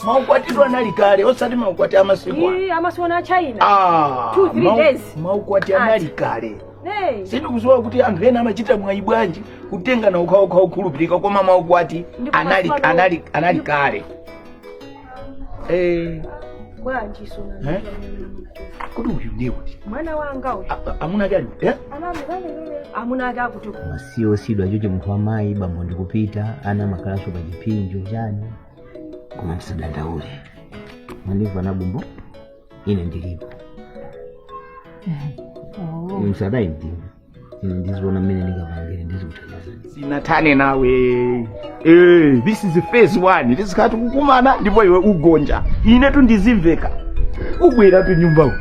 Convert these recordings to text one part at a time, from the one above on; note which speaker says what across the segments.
Speaker 1: Maukwatitu anali kale, osati maukwati amasiku ano.
Speaker 2: Ii, amasiku a China.
Speaker 1: Ah,
Speaker 2: 2, 3 days.
Speaker 1: Maukwati anali kale.
Speaker 2: Hey.
Speaker 1: Sindikudziwa kuti anthu ena amachita mwayi bwanji kutengana okhaokha okhulupirika, koma maukwati
Speaker 2: Ndipo
Speaker 1: anali
Speaker 2: masiku ano-
Speaker 1: anali kale. Eh,
Speaker 2: Bwanji sona.
Speaker 1: Eh? Kuti uyu ndiye kuti
Speaker 2: Mwana wanga uyu.
Speaker 1: Amuna ake ali eh?
Speaker 2: Amuna ake akuti
Speaker 3: Masiye osidwa chocho, munthu wamayi, bambo ndikupita, ana amakhalanso pa chipinjo chani. Koma ndisadandaule, mandimva na bumbo, ine ndilipo. Msadayi mtima, ine ndiziona mmene ndingapangire, ndizikuthandizani.
Speaker 1: Sinathane nawe. Eh, this is the phase one. Tisikati kukumana ndipo iwe ugonja, ine tu ndizimveka ubwera tu nyumbawo.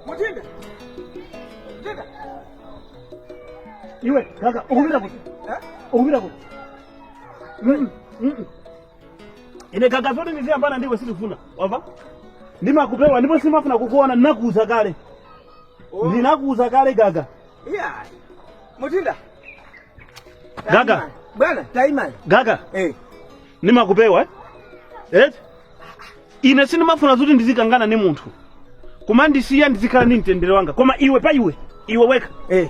Speaker 4: Mutinda. Mutinda.
Speaker 5: Iwe kaka, ukupita kuti? Ukupita kuti? Ine kaka, zoti ndiziyambana ndiwe sitifuna, wamva? Ndimakupewa ndipo simafuna kukuona. Ndinakuuza kale, ndinakuuza kale gaga.
Speaker 4: Yeah. Mutinda.
Speaker 5: Gaga.
Speaker 4: Bwana, taimani.
Speaker 5: Gaga.
Speaker 4: Eh.
Speaker 5: Ndimakupewa, eh? Eh? Ine sindimafuna zoti ndizikangana ndi munthu, koma ndisiya ndizikhala ndi mtendere wanga. Koma iwe, pa iwe, iwe wekha,
Speaker 4: Eh.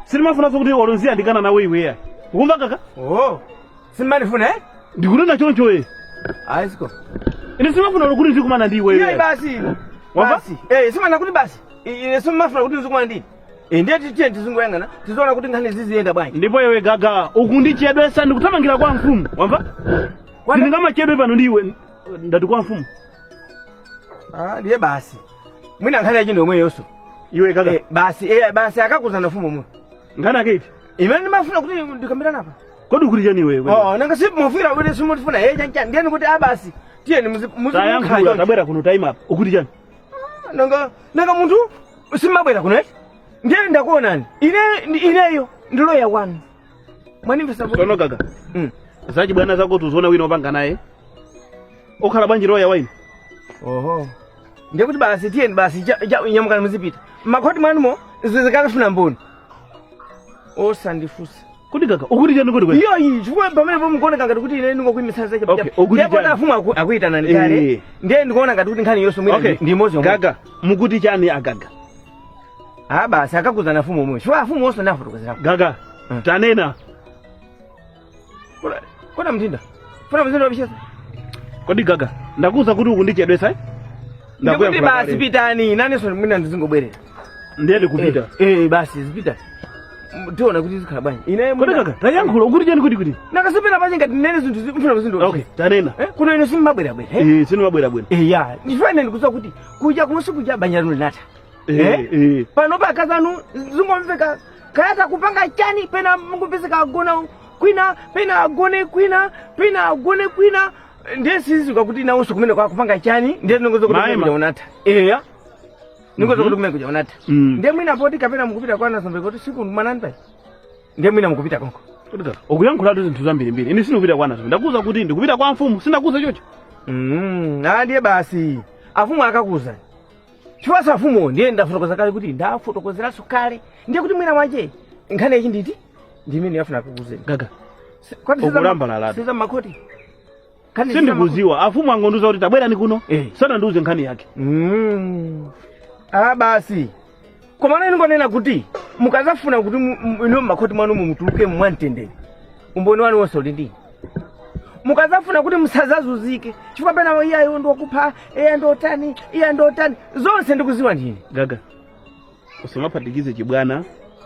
Speaker 5: sindimafuna zokuti olo nziyandikana nawe iweya, ukumva kaka?
Speaker 4: Oh. Simmanifuna, eh?
Speaker 5: Ndikunena choncho, eh.
Speaker 4: Ayi siko.
Speaker 5: Ine simafuna kuti ndikumana ndi iwe.
Speaker 4: Iye basi.
Speaker 5: Wamva?
Speaker 4: Basi. Eh, simana kuti basi. Ine simafuna kuti ndizikumana ndi. Eh, ndiye tiye tizungoyang'ana. Tizoona kuti nkhani ziziyenda bwanji.
Speaker 5: Ndipo iwe gaga, ukundichedwesa, ndikuthamangira kwa mfumu, wamva? Ndingamachedwe pano ndiwe, ndati kwa mfumu.
Speaker 4: Ah, ndiye basi. Mwina nkhani yachi ndomwe yonso.
Speaker 5: Iwe gaga.
Speaker 4: Eh, basi, eh, basi akakuzana mfumu mwe.
Speaker 5: Nkhani ake iti?
Speaker 4: Imene ndimafuna kuti ndikambirana apa.
Speaker 5: Kodi ukuti chani iwewe?
Speaker 4: Oh, nanga si mufira kuti simutifuna, eh, chancha. Ndiye kuti ah basi. Tiye ni muzi muzi.
Speaker 5: Tayankhula, tabwera kuno, time up, ukuti chani?
Speaker 4: Nanga munthu simabwera kuno, eh? Ndiye ndakuonani. Ine ineyo ndi loya wanu. Mwanimvesa kuti?
Speaker 5: Sono gaga, zachibwana zako tuziona wina opanga naye, okhala bwanji loya waine?
Speaker 4: Oho. Ndiye kuti basi tiyeni basi nyamukani muzipita. Makhoti mwanumo zikakafuna mboni. Osandifusa.
Speaker 5: Kodi gaga, ukuti chani kodi kweni?
Speaker 4: Iyo iyi chifukwa pamene pomukuoneka ngati kuti ine ndingokuyimitsa zacha.
Speaker 5: Okay, ukuti
Speaker 4: Ndipo
Speaker 5: chani?
Speaker 4: afumu akuyitana kale.
Speaker 5: Eh.
Speaker 4: Ndiye ndikuona ngati kuti nkhani yonso mwina
Speaker 5: Okay.
Speaker 4: ndi imodzi yomwe.
Speaker 5: Gaga, mukuti chani agaga?
Speaker 4: Ah basi akakuzana afumu omwe. Chifukwa afumu onse ndafotokozerako.
Speaker 5: Gaga, tanena.
Speaker 4: Kona mtinda. Funa mzinda wabishesa.
Speaker 5: Kodi gaga, ndakuuza kuti ukundichedwesa, eh?
Speaker 4: Ndikuti
Speaker 5: Ndakuyankhula
Speaker 4: basi
Speaker 5: kale.
Speaker 4: pitani, nanenso mwina ndizingobwerera.
Speaker 5: Ndiye ndikupita.
Speaker 4: Eh, basi zipita. Tiona kuti zikhala bwanji. Ine
Speaker 5: Kodi
Speaker 4: mwina
Speaker 5: gaga, tayankhula, ukuti chani kuti kuti?
Speaker 4: Nakasipena pache ngati nene zinthu mfuna mzinda.
Speaker 5: Okay, tanena.
Speaker 4: Eh, kuno ine simmabwerabwera. Eh?
Speaker 5: Eh, sinimabwerabwera.
Speaker 4: Eh, ya. Ndifuna ine ndikudziwa kuti kuja kunsi kuja banja lanu linatha.
Speaker 5: Eh, eh.
Speaker 4: Pano pa akazanu zingomveka kayata kupanga chani, pena mungopezeka agona kwina, pena agone kwina, pena agone kwina. Ndiye sizidziwika kuti nawonso kumene kwa kupanga chani. Ndiye ndingoza kuti
Speaker 5: Maima.
Speaker 4: kumene kuja unatha. Eya, ndingoza kuti kumene kuja unatha. Ndiye mwina poti kapena mukupita kwa Nazombe kuti siku mwanani pai, ndiye mwina mukupita konko.
Speaker 5: Kodi gaga, ukuyankhulatu zinthu zambirimbiri. Ine sindikupita kwa Nazombe. Ndakuuza kuti ndikupita kwa mfumu, sindakuuza chocho?
Speaker 4: Ah, ndiye basi afumu akakuza chifukwa afumu ndiye ndafotokoza kale kuti ndafotokozeranso kale. Ndiye kuti mwina mwache nkhani yachi nditi ndimene yafuna akakuzeni.
Speaker 5: Gaga, ukulambalalabe.
Speaker 4: Siza makhoti.
Speaker 5: Sindikuziwa, afumu angondiuza kuti tabwerani kuno.
Speaker 4: Eh.
Speaker 5: Sanandiuze nkhani yake.
Speaker 4: Ah basi. Koma ningonena kuti mukazafuna kuti inu mmakhoti mwanu mumutuluke mwamtendere, umboni wanu wonse uli ndine. Mukazafuna kuti musazazuzike chifukwa pena iyayo ndiwakupha, iya ndiotani, iya ndiotani, zonse ndikuziwa ndine.
Speaker 5: Gaga, usamaphatikize chibwana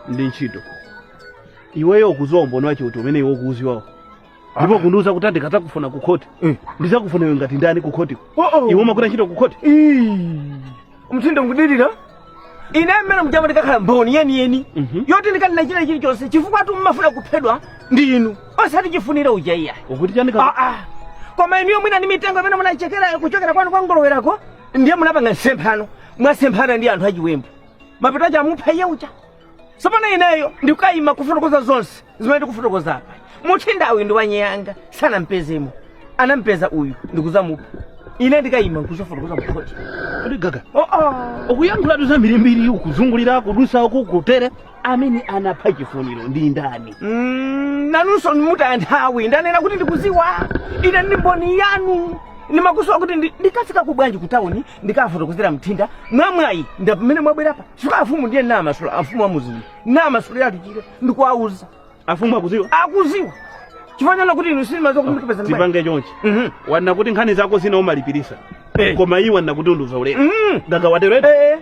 Speaker 5: ndi ntchito. Iweyo ukuziwa umboni wache uti umene iwe ukuuziwawo? Ndipo kundiuza kuti ndikadzakufuna ku khoti, ndizakufuna iwe ngati ndani ku khotiko?
Speaker 4: Oh, oh.
Speaker 5: Iwe umagwira ntchito ku khoti?
Speaker 4: Mthindo ngudilira ine mmene mujama ndikakhala mboni yeniyeni yoti ndikanena china chilichonse, chifukwa tu mmafuna kuphedwa ndi inu, osati Chifuniro uja iya.
Speaker 5: Ukuti chani?
Speaker 4: Ah, ah. Koma inuyo mwina ndi mitengo imene munachekera kuchokera kwanu kwa Ngolowerako, ndiye munapanga msemphano, mwasemphana ndi anthu achiwembu, mapeto aja amupha iye uja. Tsopano ineyo ndikukayima kufotokoza zonse zimene ndikufotokoza apa. Muthindawi ndi wanyeyanga, sanampezemo, anampeza uyu ndikuzamupha. Ine ndikayima nkuzofotokoza mkhoti.
Speaker 5: Kodi Gaga,
Speaker 4: oh, oh.
Speaker 5: ukuyankhulatu zambirimbiri, ukuzungulira, kudusa uku kutere. Amene anapha Chifuniro ndi ndani?
Speaker 4: Nanunso mutaya nthawi. Ndanena kuti ndikuziwa ine, ndi mboni yanu. Ndimakusowa kuti ndikafika ku bwanji ku tawuni, ndikafotokozera Mthinda. Mwamwayi ndapamene mwabwerapa, chifukwa afumu ndiye namasula, afumu amuziwi namasulira tuchire, ndikuwauza.
Speaker 5: Afumu akuziwa?
Speaker 4: Akuziwa, chifukwa chana kuti inu sinimaziwa kuti ndikupeza.
Speaker 5: Tipange chonchi. Wanena kuti nkhani zako zina umalipirisa, koma iwe wanena kuti undiuza ulere. Gaga, waterete?
Speaker 4: Eh.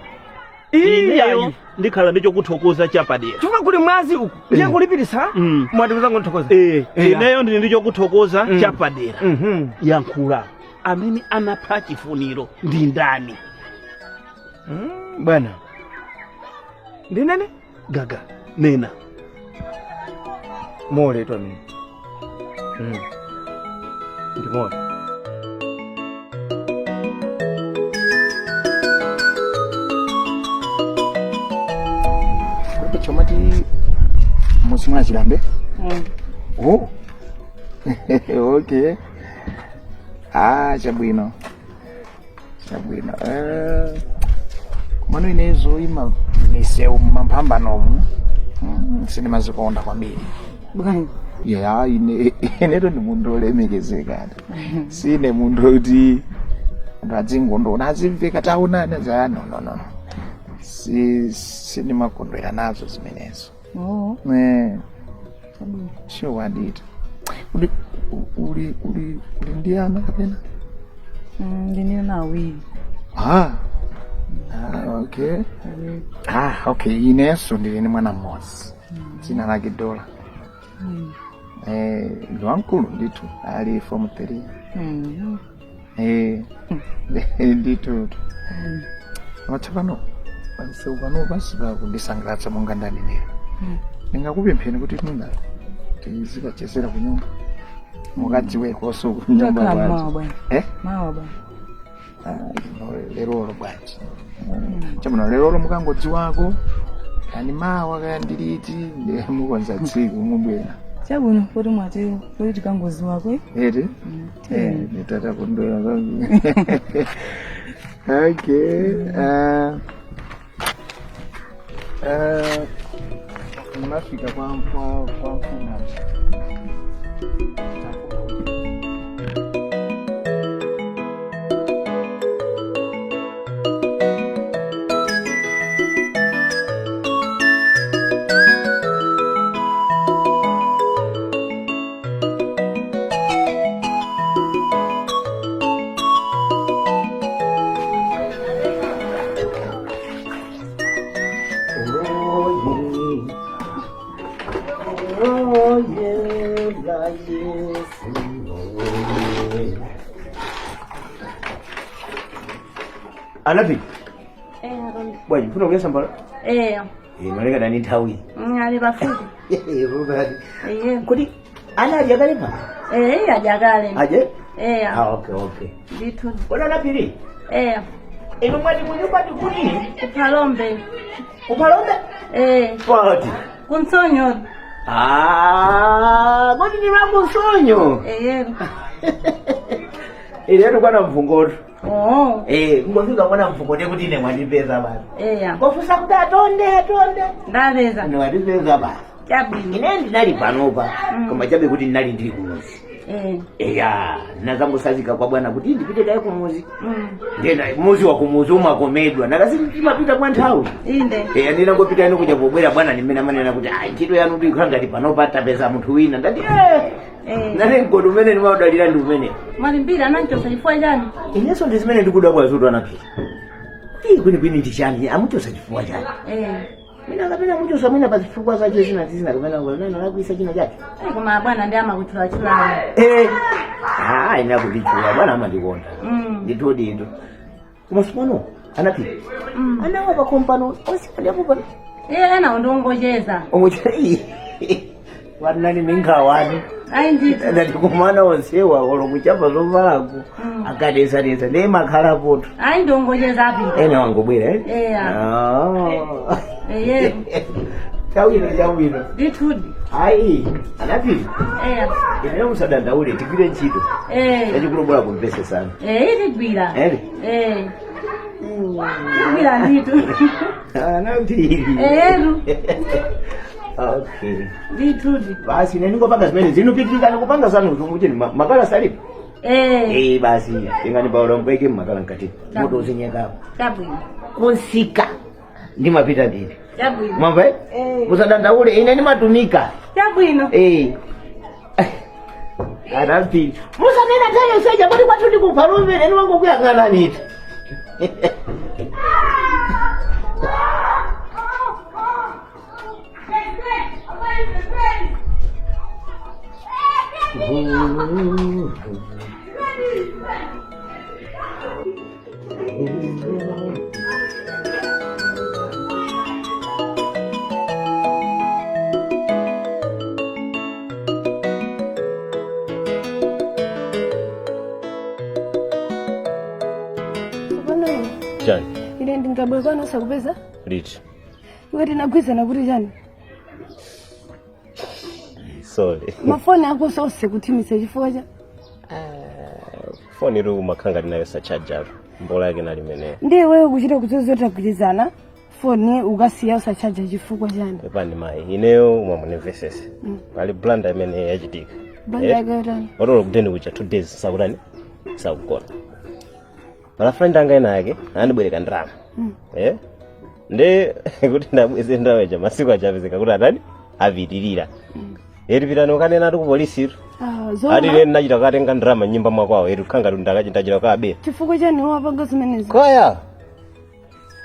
Speaker 5: Ineyo
Speaker 4: Iyayi.
Speaker 5: ndikhala ndi chokuthokoza chapadera.
Speaker 4: Chifukwa kuli mwazi uku, ndiye kulipirisa. Mwati kuzangonthokoza?
Speaker 5: Ineyo ndili ndi chokuthokoza chapadera. Yankhula, amene anapha Chifuniro ndi ndani?
Speaker 4: Bwana, ndinene?
Speaker 5: Gaga, nena.
Speaker 4: Mole twamene ndi mole.
Speaker 1: Kuti chomati musi mwa Chilambe? Oh. Okay. Ah, chabwino. Chabwino. Kumano inezo ima misewu mumamphambanomu sindimazikonda kwambiri.
Speaker 6: Bwanji?
Speaker 1: Ya, ine ineto ndi munthu olemekezeka, sine munthu kuti anthu adzingondiona, azimveka taonana za, no, no, no, si sindimakondwera nazo zimenezo.
Speaker 6: Oh.
Speaker 1: Sure, wandita uli uli uli uli ndi ana kapena?
Speaker 6: Ndine na awiri.
Speaker 1: Ah, okay. Ah, okay, inenso ndili ndi mwana mmodzi, dzina lake Dola. Ndi wamkulu ndithu, ali form 3. Ndithu. Matsopano pansewu pano pansi pakundisangalatsa monga ndanenera. Ndingakupempheni kuti mwina tizikachezera ku nyumba, mukadziwekonso ku nyumba.
Speaker 6: Takhala
Speaker 1: bwanji?
Speaker 6: mawa bwana.
Speaker 1: Eh?
Speaker 6: Mawa bwana.
Speaker 1: Ah, ino lerolo bwanji? Chabwino, lerolo mukangodziwako kani mawa kaya ndiliti, ndiye mukonza tsiku mubwera.
Speaker 6: Chabwino, kuti mwatero, kuti tikangodziwako.
Speaker 1: Eti? Eh, nditakondwera kwambiri. Okay. Munafika kwa mfumu.
Speaker 4: Anapi.
Speaker 7: Eh, Akonde.
Speaker 4: Bwanji, mfuna kulesa mbala?
Speaker 7: Eh,
Speaker 3: Maleka dani nthawi.
Speaker 7: Ali pafupi.
Speaker 3: Kodi ana adya kale pa?
Speaker 7: Eh, adya kale.
Speaker 3: Aje?
Speaker 7: Eh.
Speaker 3: Ah, okay.
Speaker 7: Ndithu.
Speaker 3: Kodi anapiri?
Speaker 7: Eh.
Speaker 3: Inu mwati kunyumba ndikuti?
Speaker 7: Kuphalombe.
Speaker 3: Kuphalombe?
Speaker 7: Eh.
Speaker 3: Pati.
Speaker 7: Kunsonyo.
Speaker 3: Ah, kodi ndi lakusonyo?
Speaker 7: Eh.
Speaker 3: Inetu kwana mvungoto.
Speaker 7: Oh.
Speaker 3: Eh, kungofika kwana mvungote kuti ine mwandipeza basi.
Speaker 7: Eh.
Speaker 3: Kofusa kuti atonde, atonde.
Speaker 7: Ndapeza.
Speaker 3: Ine mwandipeza basi.
Speaker 7: Chabwino.
Speaker 3: Ine ndinali panopa, koma chabe kuti ndinali ndili kumuzi.
Speaker 7: Eh.
Speaker 3: Eya, ndinazangosazika kwa bwana kuti ndipite kaye kumuzi. Ndena muzi wa kumuzi umakomedwa nakasi timapita kwa nthawi.
Speaker 7: Inde.
Speaker 3: Eya, ndinangopita ino kuja pobwera bwana nimene amanena kuti ayi, ntchito yanu ndikhala ngati panopa tapeza munthu wina. Ndati eh.
Speaker 7: Eh.
Speaker 3: Nane mgodo umene ndimaudalira ndi umene.
Speaker 7: Mwalimbiri ananchosa chifukwa chani?
Speaker 3: Inenso ndi zimene ndikudabwa zutu anaphiri. Kuti kwenikweni ndi chani amuchosa chifukwa chani?
Speaker 7: Eh.
Speaker 3: Mina kapena amuchosa mwina pa zifukwa zache zina zina kapena kapena lakuisa china chake.
Speaker 7: Ayi, koma bwana ndi amakutchulachulani.
Speaker 3: Eh. Ah, ina kutichula bwana amandikonda. Ndithu dindo. Koma sipano anaphiri. Anawa pa kompano onse ali apo pano.
Speaker 7: Eh, ena ndongocheza.
Speaker 3: Ongocheza. Wanani ninkhawani.
Speaker 7: Ayi ndithu.
Speaker 3: Ndati kumana onsewa olo kuchapa zovalako. Akadesadesa ndiye makhala poto.
Speaker 7: Ayi ndongocheza apita.
Speaker 3: Ena wangobwera eh?
Speaker 7: Eya.
Speaker 3: Ah.
Speaker 7: Eyeru.
Speaker 3: Chabwino chabwino.
Speaker 7: Ndithudi.
Speaker 3: Ayi, anaphiri.
Speaker 7: Eya.
Speaker 3: Ineyo musadandaule tigwire ntchito.
Speaker 7: Eh.
Speaker 3: Chachikulu bola kumvesesana.
Speaker 7: Eh, itigwira.
Speaker 3: Ere?
Speaker 7: Eh. Tigwira ndithu.
Speaker 3: Anaphiri.
Speaker 7: Eyeru.
Speaker 3: Okay.
Speaker 7: Ndithudi.
Speaker 3: Basi ine ndingopanga zimene zinopitirikana kupanga zanu zomwe makala salipo.
Speaker 7: Eh.
Speaker 3: Eh basi, ingani paula mpweke makala mkati. Moto uzinyekapo.
Speaker 7: Chabwino.
Speaker 3: Kunsika. Ndimapita ndine.
Speaker 7: Chabwino.
Speaker 3: Mwamva eh?
Speaker 7: Eh.
Speaker 3: Musadandaule ine ndimatumika.
Speaker 7: Chabwino.
Speaker 3: Eh. Anaphiri. Musanena tayo seja kuti kwathu ndikuphalume ine wangokuyang'anani itu.
Speaker 2: Tsopano ine.
Speaker 8: Chani?
Speaker 2: Ine ndingabwera kwanu osakupeza?
Speaker 8: Liti?
Speaker 2: Iwe tinagwizana kuti chani?
Speaker 8: Sorry.
Speaker 2: Mafoni ako sonse kuthimitsa chifukwa cha
Speaker 8: Foni iri umakhanga linayo sachajaru. Mbola yake nali imeneyo.
Speaker 2: ndiye iweyo kuchita kudzozotagwirizana foni ukasiya usachaja chifukwa chani?
Speaker 8: Pepani mayi, ineyo umamunimvesese. Pali blanda imene yachitika.
Speaker 2: Blanda yake yotani?
Speaker 8: Otolo kuteni kucha 2 days sakutani? Sakugona. Pala friend anga ena yake anandibwereka ndalama. Eh? Ndi kuti ndabweze ndalama ija masiku achapezeka kuti atani? Apitirira. Eri pitani ukanena ati ku polisi.
Speaker 2: Ah,
Speaker 8: Ati
Speaker 2: zona
Speaker 8: ine ndachita kukatenga ndalama m'nyumba mwakwawo eri kukhanga kuti ndachita kukabera.
Speaker 2: chifukwa chani wapanga zimenezi?
Speaker 8: Kwaya.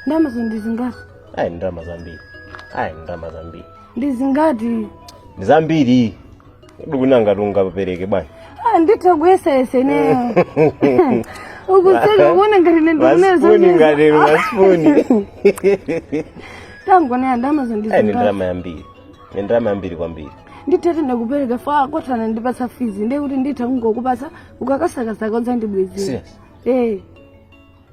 Speaker 2: Ndalamazo ndi zingati?
Speaker 8: Ayi ndalama zambiri. Ayi ndalama zambiri.
Speaker 2: Ndi zingati?
Speaker 8: Ndi zambiri. Ndikunanga tungapereke bwana.
Speaker 2: Ah, nditha kuyesayesa ineyo. Ukuseka kuona ngati ine ndikunena
Speaker 8: Masipuni
Speaker 2: zonse.
Speaker 8: ngati masipuni.
Speaker 2: Tangonena ndalamazo ndi
Speaker 8: Ayi ndi
Speaker 2: zingati?
Speaker 8: ndalama yambiri. Ndi ndalama yambiri kwambiri.
Speaker 2: Nditha tinakupereka fa kotana ndipatsa fizi ndiye kuti nditha kungokupatsa ukakasakasaka udzandibwezera.
Speaker 8: Serious?
Speaker 2: Eh.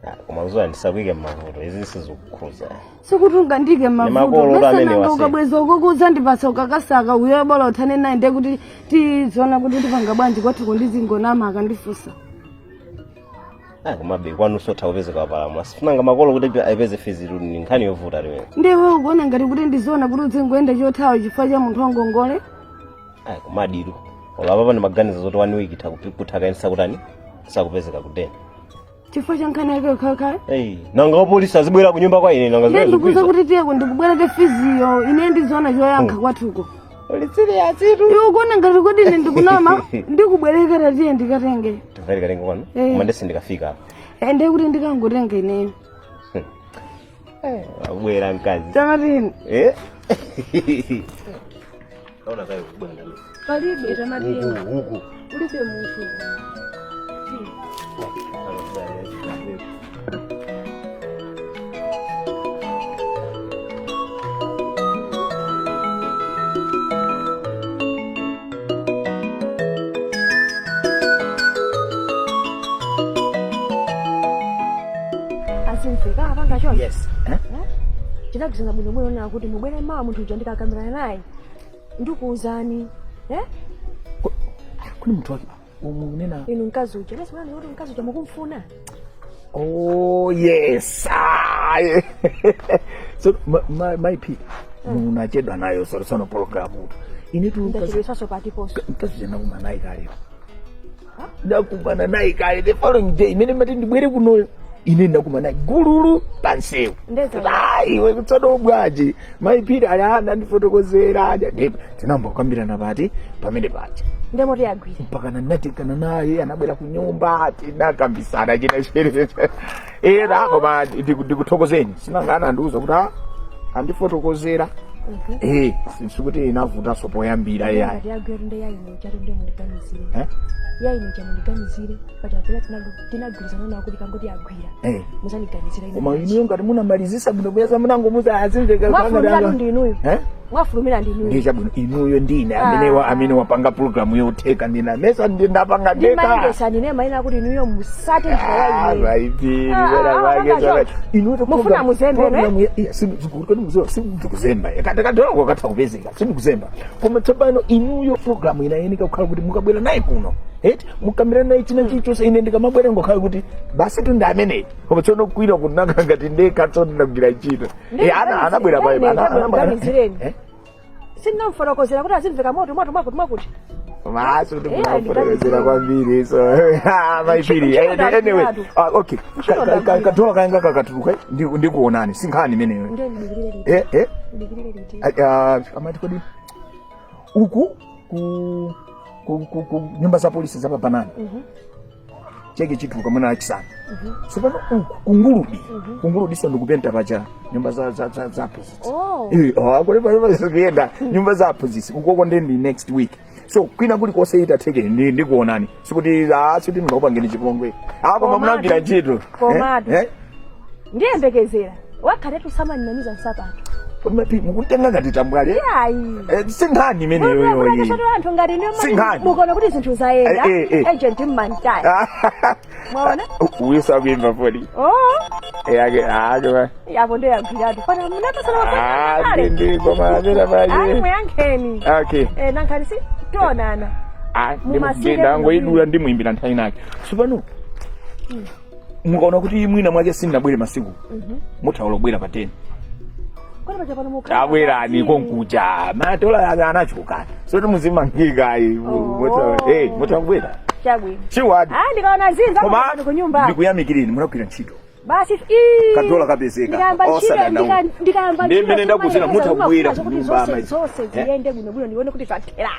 Speaker 8: Ah, koma kuzoya ndisakuike m'mavuto izi sizikukhuza.
Speaker 2: Sikuti ungandike mavuto
Speaker 8: makolo amene
Speaker 2: mesananga
Speaker 8: wase.
Speaker 2: ukabweza ukoko udzandipatsa ukakasaka uyo bola uthane naye ndiye kuti tizoona kuti ndipanga bwanji kwathu kundizingonama akandifunsa.
Speaker 8: Ah, komabe kwanu sotha kupezeka wapalamula. Sifunanga makolo kuti ayipeze fizi ni nkhani yovuta limene.
Speaker 2: Ndiye iwe ukuona ngati kuti ndizoona kuti udzingoyenda chothawa chifukwa cha munthu wangongole?
Speaker 8: Ah, komadiru. Ola papa ndimaganiza zoti 1 week itha kuthaka kutani? Sakupezeka kudeni.
Speaker 2: Chifukwa cha nkhani yake yokhayokhayo?
Speaker 8: Ei, nanga wapolisi azibwera kunyumba kwa ine nanga
Speaker 2: Ndiye
Speaker 8: zimene
Speaker 2: ndikuuza
Speaker 8: zikwiza.
Speaker 2: kuti tiyeko ndikubwereke fiziyo ine ndizoona choyankha kwathuko.
Speaker 8: Uli serious itu?
Speaker 2: Iwe ukuona ngati kuti ine ndikunama ndikubwerekera tiye ndikatenge.
Speaker 8: Tifere katenga kwanu?
Speaker 2: Eh.
Speaker 8: Koma ndesi ndikafika apa.
Speaker 2: Eh, ndiye kuti ndikangotenga ineyo.
Speaker 8: Abwera mkazi.
Speaker 2: Tamatini.
Speaker 8: Eh? Kaona kayo kubwera ndani.
Speaker 2: Palibe tamatini.
Speaker 8: Huku huku.
Speaker 2: Ulibe munthu.
Speaker 9: Azimveka apanga choncho.
Speaker 1: Yes. Eh?
Speaker 9: Tinagwirizana bwinobwino na kuti mubwere mawa munthu uja ndikakambirana naye ndikuwuzani. Eh?
Speaker 1: Kuni munthu wake umunena.
Speaker 9: Inu mkazi uja basi mwana kuti mkazi uja mukumfuna.
Speaker 1: Oh yes. Ah, yeah. So my P munachedwa nayo sono program. Ine tu
Speaker 9: Ndachedwesanso patiponso.
Speaker 1: mkazi uja nakumana naye kale. Ndakumana naye kale the following day imene mati ndibwere kunoyo, ine ndakumana naye gululu pansewu.
Speaker 9: Ndeza.
Speaker 1: Ah, iwe kutsono bwanji mayiphiri ali ana ndifotokozera aja ndipo tinamba kukambirana pati pamene paja.
Speaker 9: Ndemoti yagwira.
Speaker 1: Mpaka nanatikana naye, anabwera ku nyumba, tinakambisana china chene era. Koma ndikuthokozeni, sinanga anandiuza kuti andifotokozera. Eh, sikuti inavutanso poyambira yayi.
Speaker 9: Ngati yagwira, nde yaino chatu nde mundiganizire.
Speaker 1: Eh?
Speaker 9: Yaino cha mundiganizire pachapera tinagwirizana nawo kuti kangoti yagwira muzandiganizira ine.
Speaker 1: Koma inuyo ngati munamalizisa bwino kuyesa munangomuza azimveka.
Speaker 9: Mwafulumira ndi inuyo.
Speaker 1: Eh?
Speaker 9: Mwafulumira ndi inuyo.
Speaker 1: Ndiye chabwino, inuyo ndine amene amene wapanga program yotheka, ndine amesa ndapanga ndeka.
Speaker 9: Ndimayendesa ndine mayina kuti inuyo musate njira ya ineyo.
Speaker 1: Maipiri.
Speaker 9: Ah,
Speaker 1: Vera
Speaker 9: ah,
Speaker 1: vake.
Speaker 9: ah,
Speaker 1: Zvakati inuyo
Speaker 9: Mufuna muzembe, ne?
Speaker 1: Sindikuzemba, kadolako katha kupezeka, sindikuzemba. Koma tsopano inuyo program inayenika kukhala kuti mukabwera naye kuno eti mukambirana naye china chilichonse, ine ndikamabwera ngokhala kuti basi tu ndi ameneyi. Koma tsono kwira kunaka ngati ndekha, tsono ndagwira ntchito. Eh, anabwera pa
Speaker 9: Ndiganizireni.
Speaker 1: Eh?
Speaker 9: Sindinamfotokozera kuti azimveka moto moto mwakuti mwakuti.
Speaker 1: Maso kuti
Speaker 9: Eh,
Speaker 1: munafotokozera kwambiri, so maipiri.
Speaker 9: Ntchito
Speaker 1: Anyway,
Speaker 9: ndagwiratu.
Speaker 1: ah, okay.
Speaker 9: Ntchito ndagwira.
Speaker 1: Kadola kayanga kakatuluka, ndikuonani, sinkhani imeneyo.
Speaker 9: Ndiye ndidikirire liti?
Speaker 1: Eh, eh.
Speaker 9: Ndidikirire liti?
Speaker 1: Ah, ah, amati kodi uku ku nyumba za polisi za pabanani cheke chituluka mwina lachisanu. Tsopano uku kunguludi, kunguludi so ndikupenta pacha nyumba za aphunzitsi.
Speaker 9: Oh.
Speaker 1: Eh, ah, kuli pali zikuyenda nyumba za aphunzitsi ukoko, ndi next week. So kwina kulikonse itatheke ndikuonani, sikuti sikuti ndingakupangeni chipongwe, koma
Speaker 9: Komatu.
Speaker 1: munagwira ntchito.
Speaker 9: Komatu.
Speaker 1: Eh?
Speaker 9: Ndiyembekezera wakhaletu samaninanuza nsapato.
Speaker 1: Kodi mapi mukutenga ngati tambwali?
Speaker 9: Iyayi.
Speaker 1: Eh, sinkhani imeneyo yoyi.
Speaker 9: Anthu ngati ndiyo.
Speaker 1: Sinkhani.
Speaker 9: Mukaona kuti zinthu zayenda,
Speaker 1: Eh, eh, eh.
Speaker 9: agent mmantaya mwaona.
Speaker 1: Uyesa kuimba foni.
Speaker 9: Oh.
Speaker 1: Yake ake.
Speaker 9: Yapo ndo yagwiratu pana munapasana.
Speaker 1: Ah, ndi koma amene
Speaker 9: Ayi,
Speaker 1: paje.
Speaker 9: muyankheni.
Speaker 1: Okay.
Speaker 9: Eh, nankhani si tionana.
Speaker 1: Ah,
Speaker 9: Mumasike.
Speaker 1: ndangoidula, ndimuimbira nthawi nake. Tsopano mukaona kuti mwina mwake sindinabwere masiku, muthawa lobwera pa 10.
Speaker 9: Kodi paja pano mukhala?
Speaker 1: Tabwerani konkuja, matola anachoka, soti muzimangika.
Speaker 9: Oh.
Speaker 1: Muthawa kubwera.
Speaker 9: Chabwino.
Speaker 1: Chiwadi.
Speaker 9: Ah, ndikaona zinza
Speaker 1: Koma
Speaker 9: pano kunyumba.
Speaker 1: ndikuyamikirini, munagwira ntchito.
Speaker 9: Basi.
Speaker 1: Kadola kapezeka.
Speaker 9: Ndikayamba ntchito
Speaker 1: Osadandaula.
Speaker 9: ndikayamba
Speaker 1: Ndi mmene ndakuzira, mutha kubwera
Speaker 9: kuti
Speaker 1: kunyumba,
Speaker 9: zonse
Speaker 1: amayi.
Speaker 9: zonse
Speaker 1: Eh?
Speaker 9: ziyende bwinobwino, ndione kuti zathera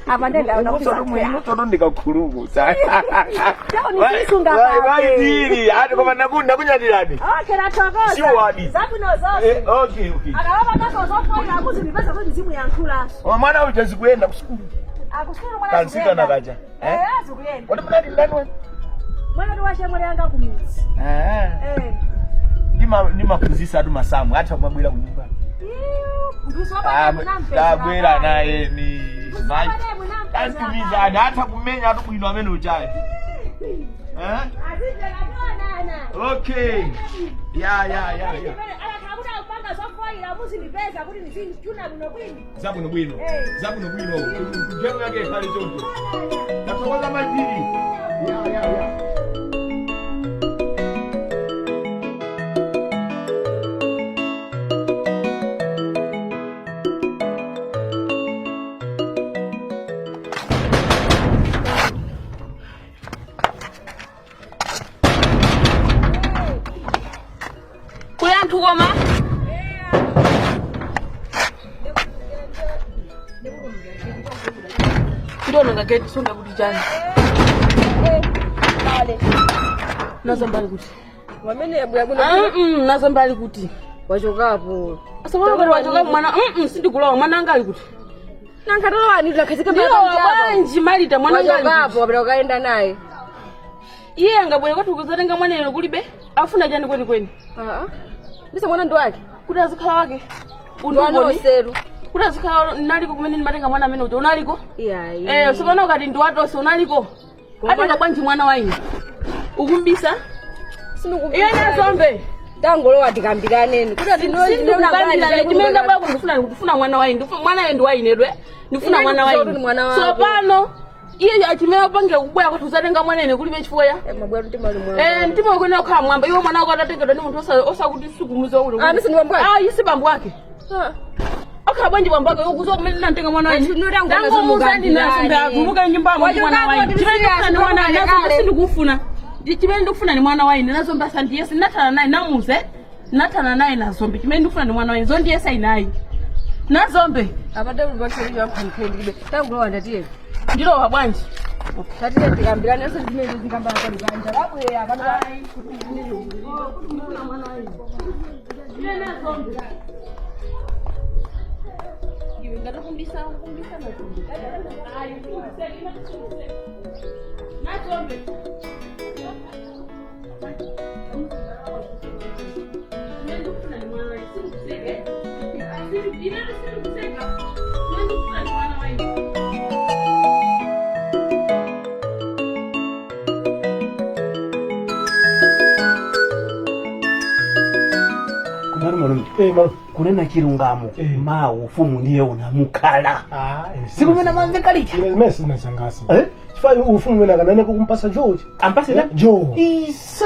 Speaker 9: apa, ndendaona kuti zathera.
Speaker 1: Tsono ndikakhuluku.
Speaker 9: Taoni sisunga pape.
Speaker 1: Maitiri ati koma ndakunyatirani.
Speaker 9: Okay, nathokoza.
Speaker 1: Chiwadi.
Speaker 9: Zabwino zonse.
Speaker 1: Eh, okay okay.
Speaker 9: Akalapa kaso zofoira akuzindipeza kuti zimuyankhulaso.
Speaker 1: Koma mwana uja zikuyenda kusukulu?
Speaker 9: Akusukulu mwana.
Speaker 1: Kansikana kaja.
Speaker 9: Eh,
Speaker 1: Eh?
Speaker 9: azikuyenda.
Speaker 1: Kodi munati ndani wenu?
Speaker 9: Mwana ndi wachemwali yanga kumudzi. Eh.
Speaker 1: Ndimaphunzitsa atu masamu, atha kumabwera kunyumba. Tabwera naye ni tantumizani, atha kumenya atu bwino amene uchayo. Eh? Okay. Ya. Zabwino bwino. Zabwino bwino. Gemu yake ikhale choncho. Tathokoza maipiri. Ya.
Speaker 7: Kuli anthu koma? Ndiononga geti sonda kuti chani? Nazambali kuti?
Speaker 2: Wamene yabwera kuno.
Speaker 7: Nazambali kuti?
Speaker 2: Wachokapo.
Speaker 7: Asapano wachoka mwana. Sindikulowa, mwana anga ali kuti?
Speaker 2: Nankatolowani tilakhazika.
Speaker 7: Ndilowa bwanji malita, mwana anga ali kuti?
Speaker 2: Wachokapo, wapita kukaenda naye.
Speaker 7: Iye angabwere kwati kuzatenga mwana ino kulibe, afuna chani kwenikweni?
Speaker 2: Ndise mwana ndi wake.
Speaker 7: Kuti azikhala wake? Undiboni?
Speaker 2: Ndwanoseru.
Speaker 7: Kuti azikhala naliko kumene ndimatenga mwana amene uja unaliko?
Speaker 2: Iyayi.
Speaker 7: Eh, sopano ukati ndiwatonse unaliko, atenga bwanji mwana wa ine ukumbisa? Iye nazombe.
Speaker 2: Tangolowa tikambiraneni kuti.
Speaker 7: Sindikukambirana, chimene ndabwera ndikufuna, ndikufuna mwana wa ine, ndikufuna mwana ye ndi wa inedwe, ndikufuna
Speaker 2: Ine
Speaker 7: mwana wa
Speaker 2: ndikudziwa
Speaker 7: ine.
Speaker 2: kuti mwana wako.
Speaker 7: Sopano iye achimene apangira kubwera kuti usatenga mwana ine kulibe chifukwa ya
Speaker 2: Mabwera mtima uli mwamba.
Speaker 7: Eh, mtima ukuyenera kukhala mwamba. Iwe mwana wako atatengedwa ndi munthu osakuti sukumuziwa kuti
Speaker 2: Ah, ndise ndi bambo ake?
Speaker 7: Ah, isi bambo ake. Akhala bwanji bambo ake ukuziwa kumene ndinamtenga mwana waine.
Speaker 2: Anthu notangona
Speaker 7: Tangomuuzani
Speaker 2: zomukambirani.
Speaker 7: Nazombe atuluke nyumbamo ndi mwana
Speaker 2: Wachokapo
Speaker 7: waine.
Speaker 2: ndi
Speaker 7: Chimene ndikufuna ndi mwana waine.
Speaker 2: serious,
Speaker 7: Nazombe
Speaker 2: kale.
Speaker 7: sindikufuna. Chimene ndikufuna ni mwana waine. Nazombe asandiyese. Ndinathana naye namuze. Ndinathana naye Nazombe. Chimene ndikufuna ni mwana waine. Zondiyesa inayi. Nazombe.
Speaker 2: Apate tangulowa ndatiye
Speaker 7: Ndilowa bwanji.
Speaker 2: tatile tikambirane onse zimene zikambana kwalibanja labwera pano.
Speaker 5: Kumari malume, kunena chilungamo, mawu ufumu ndiye unamukhala. Sikumena manze kalicha.
Speaker 10: Ine zimene sizinasangase.
Speaker 5: Eh?
Speaker 10: Chifukwa ufumu umene akanene kukumpasa George.
Speaker 5: Ampase na?
Speaker 10: Joe.
Speaker 5: Isa.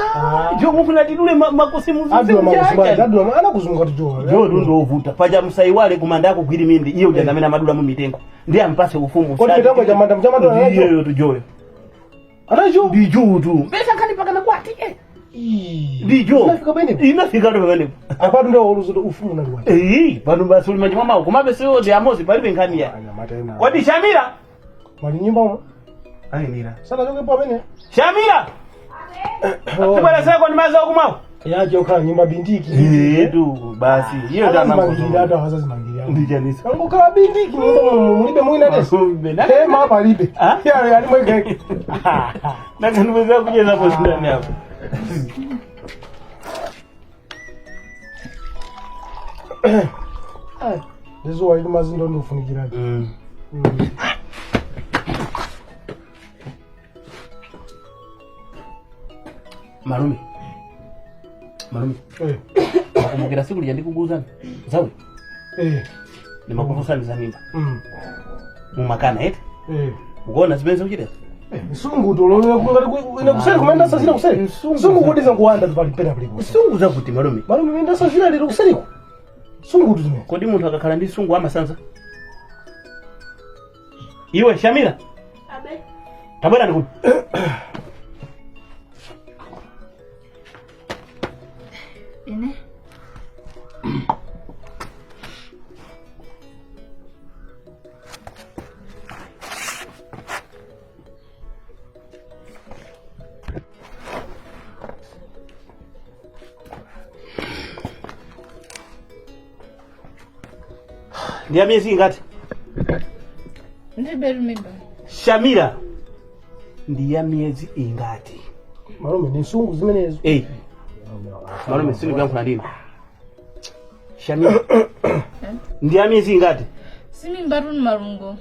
Speaker 5: Jo mufuna tidule makosi
Speaker 10: Adula makosi bwanji,
Speaker 5: muzuze.
Speaker 10: adula anakuzunga kuti Joe.
Speaker 5: Jo dundo ovuta. Paja musaiwale kumanda ako gwiri mindi. Iye uja amene amadula mu mitengo. Ndiye ampase ufumu.
Speaker 10: Kodi mitambo cha manda mchamadula nacho?
Speaker 5: Ndiyo tu Joyo.
Speaker 10: Anacho?
Speaker 5: Ndi Joe tu. Mbesa nkhani pakana kwati eh. Ndi Joe.
Speaker 10: Inafika pamenepo.
Speaker 5: Inafika tu pamenepo.
Speaker 10: Apatu ndio oluzo ufumu unali wake.
Speaker 5: Eh, pano basi uli machimwa mawo. Komabe siwo ndi amozi palibe nkhani ya.
Speaker 10: Anyamata ena.
Speaker 5: Kodi Shamira?
Speaker 10: Mali nyumba umo.
Speaker 5: Ayimira.
Speaker 10: Sana choke pamene.
Speaker 5: Shamira! Tibwerezeko ndi madzi akumwawo.
Speaker 10: Yaje okhala nyumba bindiki.
Speaker 5: Edu basi. Iyo ndi
Speaker 10: Azazimangirira atu azazimangirira.
Speaker 5: Ndichanisa.
Speaker 10: Angokhala bindiki nyumba muno mulibe mwina desi. Eh ma palibe.
Speaker 5: Ah?
Speaker 10: Ya ali mweke.
Speaker 5: Nakandiweza kuchezapo zindani apo.
Speaker 10: Ndizuwa ili mazindo ndofunikiraje.
Speaker 5: Malume. Malume.
Speaker 10: Eh.
Speaker 5: Wakumbukira siku lija ndikukuuzani. Zawe.
Speaker 10: Eh.
Speaker 5: Ndimakufunsani za mimba.
Speaker 10: Mm.
Speaker 5: Mumakana eti.
Speaker 10: Eh.
Speaker 5: Ukuona zimene zikuchita?
Speaker 10: Msungu tololera kungati ine kuseri kumene ndasazira kuseri. Msungu kuti zankuwanda pali pena palipo.
Speaker 5: Msungu zakuti malume.
Speaker 10: Malume mene ndasazira lero kuseriko. Sungu tu zimene.
Speaker 5: Kodi munthu akakhala ndi sungu amasanza? Iwe Shamira. Tabwera ndikuti.
Speaker 6: Ine?
Speaker 5: Ndi ya miyezi ingati?
Speaker 6: Ndilibe mimba.
Speaker 5: Shamira. Ndi ya miyezi ingati?
Speaker 10: Malume ni nsungu zimenezo.
Speaker 5: Eh. Malume sindikuyankhula ndinu. Shamira. Ndi ya miyezi ingati?
Speaker 6: Si mimba tu ni malungo.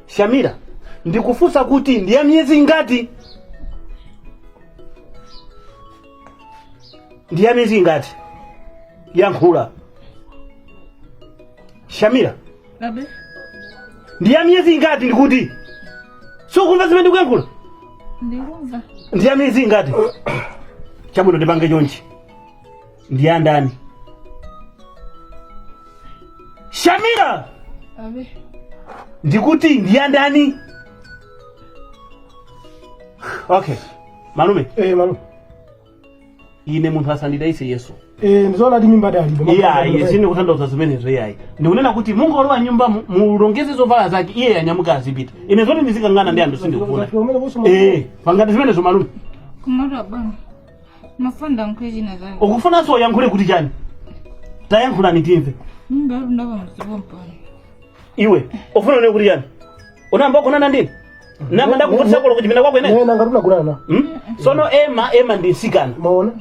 Speaker 5: Shamira, ndikufunsa kuti ndi ya miyezi ingati? Ndi ya miyezi ingati? Yankhula. Shamira,
Speaker 6: Abe?
Speaker 5: ndi ya miyezi ingati ndikuti? Sukumva zimene ndikuyankhula?
Speaker 6: Ndikumva.
Speaker 5: Ndi ya miyezi ingati? Chabwino ndipange chonchi. Ndi ya ndani? Shamira!
Speaker 6: Abe?
Speaker 5: Ndikuti ndi ya ndani? Okay. Malume,
Speaker 10: Eh malume.
Speaker 5: ine munthu asandidayise Yesu.
Speaker 10: Eh ndizoona ati mimba dalibe.
Speaker 5: Iyayi, sindikutanthauza zimenezo iyayi. Ndikunena kuti mungolowa nyumba mulongeze zovala zake iye yanyamuka azipita. Ine zoti ndizikangana ndi anthu sindikufuna. Eh, pangati zimenezo malume.
Speaker 6: Kumatu abwana. Mafanda nkhwe china zake.
Speaker 5: Ukufunanso uyankhule kuti chani? Tayankhulani timve.
Speaker 6: Mimba tu ndapa mzipo mpano.
Speaker 5: Iwe, ufuna une kuti chani? Unayamba kunana ndini? Namba ndakuvutisa kolo kuchipinda kwako ine?
Speaker 10: Nena ngati unagulana.
Speaker 5: Hmm? Sono Ema ndi nsikana.
Speaker 10: Maona?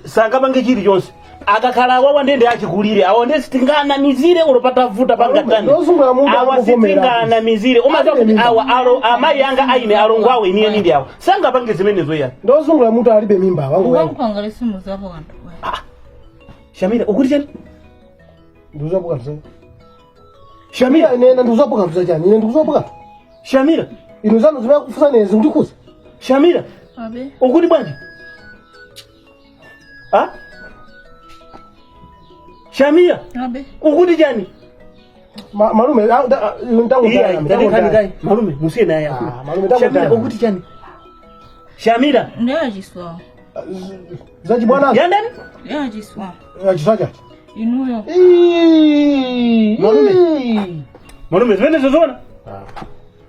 Speaker 5: Sangapange chilichonse. Akakhala awawa ndende achikulire awo ndiye sitinganamizire ulopata vuta pangatani.
Speaker 10: Lozungula munthu
Speaker 5: Awa
Speaker 10: akuvomera.
Speaker 5: sitinganamizire umadziwa kuti
Speaker 10: Alibe
Speaker 5: awa alo amayi anga aine alongo awo iniye nindi awa sangapange zimenezo iya.
Speaker 10: Ndozungula munthu alibe mimba wangu wangu.
Speaker 6: Ukakupanga lesimu zapo kanthu.
Speaker 5: Shamira ukuti chani?
Speaker 10: Ndikuzapo kanthu zake. Shamira nena ndikuzapo kanthu zachani. Ine ndikuzapo kanthu.
Speaker 5: Shamira,
Speaker 10: Inu zanu zimene kufusa nezi ndikuza.
Speaker 5: Shamira
Speaker 6: Abe?
Speaker 5: ukuti bwanji? Ha? Shamira
Speaker 6: Abe?
Speaker 5: ukuti chani?
Speaker 10: Malume,
Speaker 5: Iya, tadekani kaye malume, musiye naye akulu.
Speaker 10: Ah, malume, tangu
Speaker 5: Shamira,
Speaker 10: ndani.
Speaker 5: ukuti chani? Shamira.
Speaker 6: Ndiyo chiswa.
Speaker 10: Zachibwana.
Speaker 5: Yandani?
Speaker 6: Ndiyo chiswa.
Speaker 10: Chiswa chachi.
Speaker 6: Inuyo.
Speaker 5: Malume. Malume, zimene zozoona?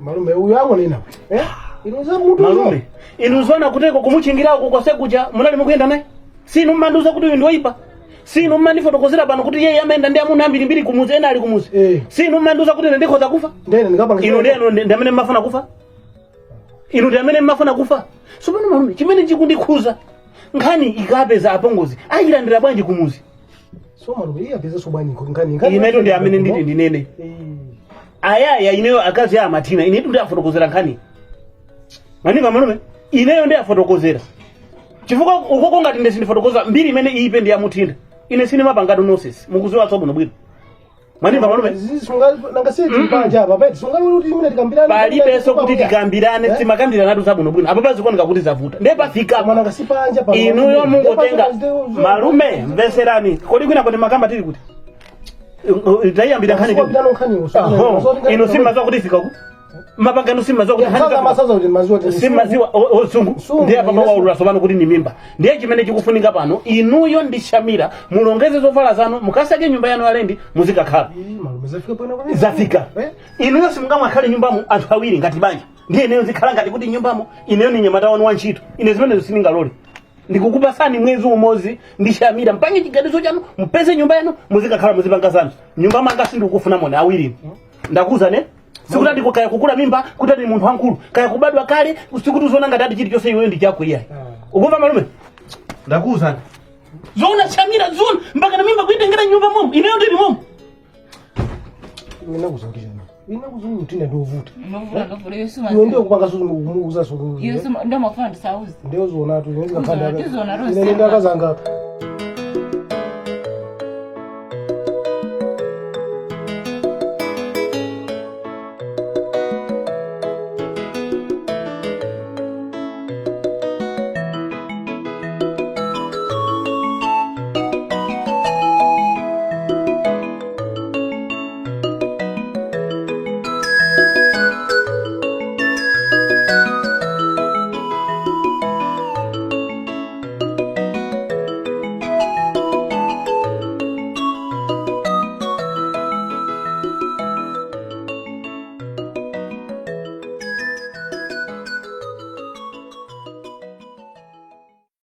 Speaker 10: Malume, uyu angonena. Eh? Inu za mutu.
Speaker 5: Malume, inu zona kuteko kumuchingira uko kwase kuja munali mukuyenda naye. Sinu mmandiuza kuti uyu ndi woipa. Sinu mmandifotokozera pano kuti yeye amayenda ndi amuna ambirimbiri kumuzi, ena ali kumuzi. Sinu mmandiuza kuti ine ndikhoza kufa.
Speaker 10: Ndene ndikapanga.
Speaker 5: Inu ndi ndi amene mmafuna kufa. Inu ndi amene mmafuna kufa. Sopano malume, chimene chikundikhuza, nkhani ikapeza apongozi ayilandira bwanji kumuzi?
Speaker 10: So malume, iye apeza so bwanji nkhani nkhani.
Speaker 5: Inetu ndi amene nditi ndinene. Ayaya, ineyo akazi a amathina, inetu ndi afotokozera nkhani. Manimva malume? Ineyo ndi afotokozera. Chifukwa ukoko ngati ndesi ndifotokoza mbiri imene iyipe ndi yamuthinda. Ine sinimapangatu nonsense. Mukuziwa tsono bwino. Manimva malume?
Speaker 10: Nanga si panja apa peti. Sungali kuti imene tikambirane.
Speaker 5: Palibenso kuti tikambirane, timakambirana zabwino bwino. Apo pazikuoneka kuti zavuta. Ndiye pafika.
Speaker 10: Nanga si panja pa.
Speaker 5: Inuyo mungotenga malume, mveserani. Kodi kwina kuti makamba tili kuti? Tayambira nkhani.
Speaker 10: Tikambirane nkhani.
Speaker 5: Aho, inu simmaziwa kuti ifika ku mapangano, simmaziwa kuti
Speaker 10: Sasa masaza kuti maziwa kuti
Speaker 5: simmaziwa osungu. Ndiye apa waulula sopano kuti ni mimba. Ndiye chimene chikufunika pano, inuyo ndi Shamira mulongeze zovala zanu, mukasake nyumba yanu alendi, muzikakhala.
Speaker 10: Malume, zafika pano pamene.
Speaker 5: Zafika. Inuyo simungamwakhale nyumbamo anthu awiri ngati banja, ndiye ineyo zikhala ngati kuti nyumbamo ineyo ni nyamata wanu wantchito. Ine zimenezo sindingalole. Ndikukupasani mwezi umodzi ndi Shamira, mpange chiganizo chanu, mupeze nyumba yanu, muzikakhala, muzipanga zanu. Nyumba manga sindikufuna mone awiri. Ndakuza ne sikuti andiko kaya kukula mimba kuti ati munthu wankulu kaya kubadwa kale, sikuti uziona ngati ati chilichonse iweyo ndi chako, iyayi. Ukumva malume? Ndakuwuzani zoona. Shamira, zoona mpaka na mimba kuitengera nyumba momo, ineyo ndili momo?
Speaker 10: Ine kuzungulira. Ine kuzungulira mtinda ndovuta.
Speaker 6: Ndovuta, ndovuta. Yesu.
Speaker 10: Iwe ndiyo kupanga suzumuuza.
Speaker 6: Yesu, ndo mafuna ndisauze.
Speaker 10: Ndiyo zona tu.
Speaker 6: Uzona, tizona,
Speaker 10: Ine ndakazanga.